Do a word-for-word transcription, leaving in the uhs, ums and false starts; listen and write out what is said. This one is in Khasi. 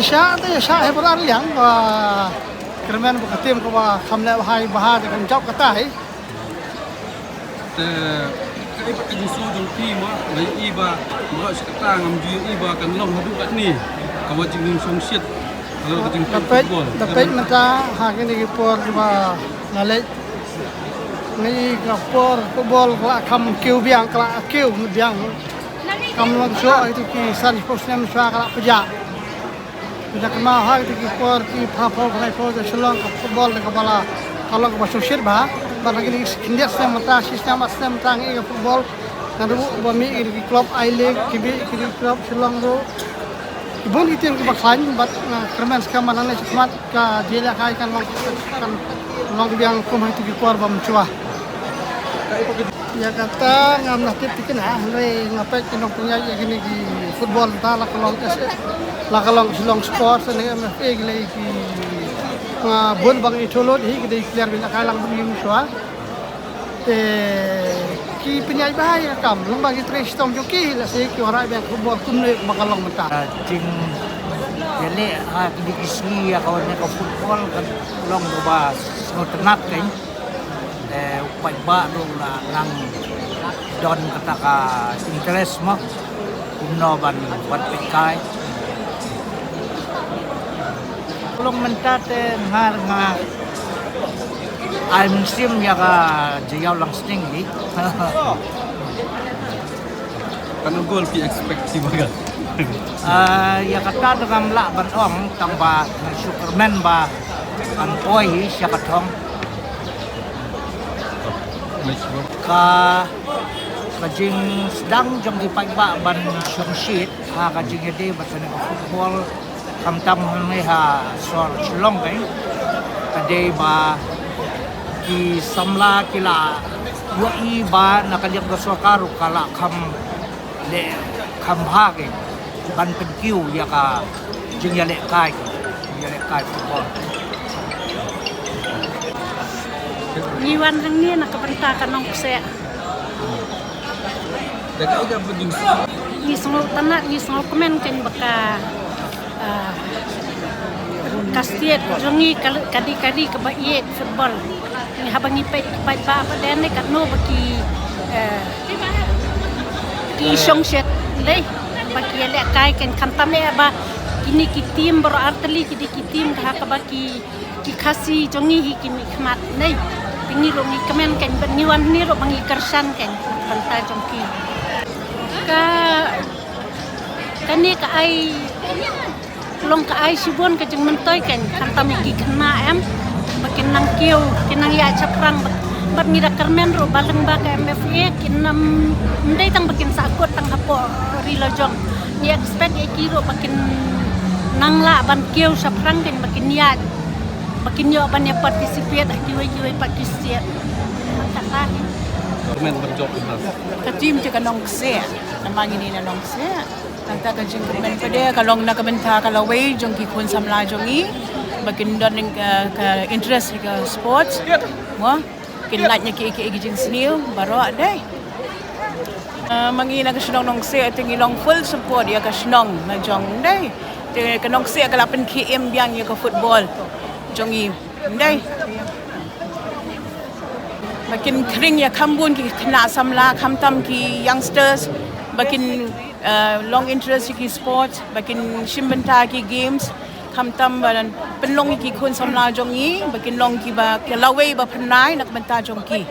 Sha te sha he bra liang ba kyrmen ba ka tim ka ba kham leh bha bha te kan jop kata hi. Te ka iba ka jingsngew jong phi ma, nga ïohi ba mrad shi katta ngam ju ïohi ba kan long haduh katne. Ka wat jingshongshit. Ka long ka jingpeit football. Da peit mynta ha kine ki por ba nga leit. Ngi ka por football ka la kham kiew biang, ka la kiew biang. Kam long shuh ïa ki san sport snem shuwa ka la pjah. Pynda kynmaw ha kito ki por ki pha phew pha phew ka Shillong ka football ka ba la ka long ka ba shu shit bha. Bad ha kine ki khyndiat snem mynta, shi snem ar snem mynta ngi ka football. Nga ruh ba mih kine ki club I-League, ki mih kine ki club Shillong ruh. Ki bun ki team ki ba khlaiñ bad nga kyrmen skhem ba nangne shakhmat ka jingïalehkai kan long kan long biang kum ha kito ki por ba mynshuwa. Ïa kata ngam lah tip tikna, hynrei nga peit ki nongpynïaid ïa kine ki football ta la ka long S A, la ka long Shillong Sports ne M F A ki lei ki nga bun ba ngi thulot hi ki dei player ba la kai lang bun ïa u shuwa. Te ki pynïaid bha ïa ka kam, long ba ki trei shitom jong ki la se ki wanrah biang football kumne ba ka long mynta. Jingïaleh ha kine ki sngi ïa ka wan ïa ka football ka long ba sngewtynnat kein. Te u paidbah ruh u la nang don kata ka interest mo. Kumno ban, ban pynkai. Ka long mynta te nga, nga ai mynsiem ïa ka jingïalang sting hi. Katno goal phi expect shi ba gal? Ah, ïa kata te ngam lah ban ong tang ba nga shu kyrmen ba kan poi hi sha ka thong. Ka, ka jingsdang jong ki paidbah ban shongshit ha ka jingïadei bad kane ka football. Khamtam hangne ha sor Shillong kein. Ka dei ba ki samla ki la ïohi ba na ka liang ka sorkar ruh ka la kham leh kham bha kein ban pynkiew ïa ka jingïalehkai, jingïalehkai football. Ngi wan hangne na ka bynta ka nongkseh. Ngi sngewtynnat, ngi sngewkmen kein ba ka, ah, ka state jong ngi ka, ka dei, ka dei kaba ïeit football. Ngi haba ngi peit, peit ba, ba dei ne katno ba ki, eh, ki shongshit lei ba ki ïalehkai kein khamtam eh ba kine ki team baroh artylli ki dei ki team ha kaba ki Ki Khasi jong ngi hi ki mihkhmat nei. Te ngi ruh ngi kmen kein bad ngi wan hangne ruh ba ngi kyrshan kein bynta jong ki. Ka, kane ka ai, long ka ai shibun ka jingmyntoi kein khamtam ïa ki khynnah em. Ba kin nang kiew, kin nang ïaid shaphrang bad, bad ngi da kyrmen ruh ba lyngba ka M F A kin ym, ym dei tang ba kin sahkut tang hapoh ri la jong. Ngi expect ïa ki ruh ba kin nang lah ban kiew shaphrang kein ba kin ïaid. Ba kin ïoh ban ïa participate ha kiwei kiwei pat ki state. Kata hi. Kmen ban jop ha. Ka team te ka Nongkseh. Namar ngi ne na Nongkseh. Nangta ka jingkmen pat de ka long na ka bynta ka lawei jong ki khun samla jong ngi. Ba kin don ka, ka interest ha ka sports. Mo. Kin lait na ki, ki, ki jingsniew baroh dei. Ah, ma ngi na ka shnong Nongkseh te ngi long full support ïa ka shnong na jong dei. Te ka Nongkseh ka la pynkhie im biang ïa ka football jong ngi dei. Ba kin khring ïa kham bun ki khynnah samla khamtam ki youngsters ba kin, ah, long interest ïa ki sports ba kin shim bynta ki games. Khamtam ban pynlong ïa ki khun samla jong ngi ba kin long kiba ki lawei ba phyrnai na ka bynta jong ki.